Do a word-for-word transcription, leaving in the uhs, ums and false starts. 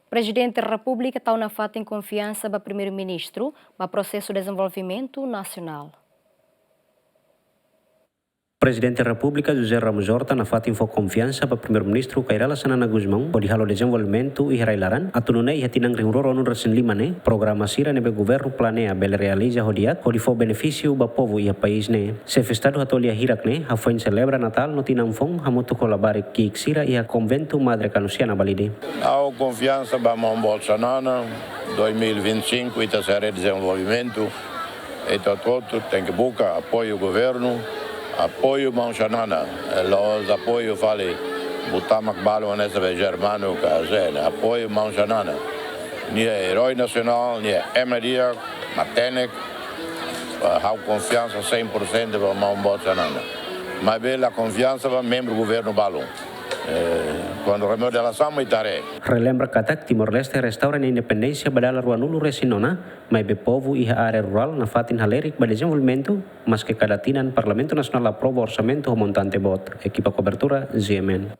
Prezidente Repúblika tau nafatin konfiansa ba Primeiru-Ministru ba prosesu dezenvolvimentu nasionál. Prezidente Repúblika José Ramos Horta nafatin fó konfiansa ba Primeiru-Ministru Kay Rala Xanana Gusmão hodi halo dezenvolvimentu iha rai-laran, atu nune'e iha tinan rihun rua ruanulu-resin-lima ne'e programa sira ne'ebé governu planeia bele realiza ho di'ak hodi fó benefísiu ba povu iha país ne'e. Xefe Estadu hato'o lia hirak ne'e hafoin selebra Natál no Tinan Foun hamutuk ho labarik ki'ik sira iha Konventu Madre Kanusiana Balide. Ha'u konfiansa ba maun boot Xanana, dois mil e vinte e cinco ita sei haree dezenvolvimentu, ita hotu-hotu tenke buka apoiu governu, apoiu maun Xanana, eh, la'ós apoiu fali buat mak balun hanesan be Germano ka Zé, apoiu maun Xanana. Nia erói nasionál, nia ema di'ak, matenek, eh, ha'u konfiansa cem por cento ba maun boot Xanana. Maibé la konfiansa ba membru governu balun. Eh, kuandu remodelasaun mak ita haree. Relembra katak Timor-Leste restaura nia independénsia ba dala ruanulu-resin-nona, maibé povu iha área rurál nafatin halerik ba dezenvolvimentu, maske kada tinan Parlamentu Nasionál aprova orsamentu ho montante boot. Ekipa kobertura, G M N.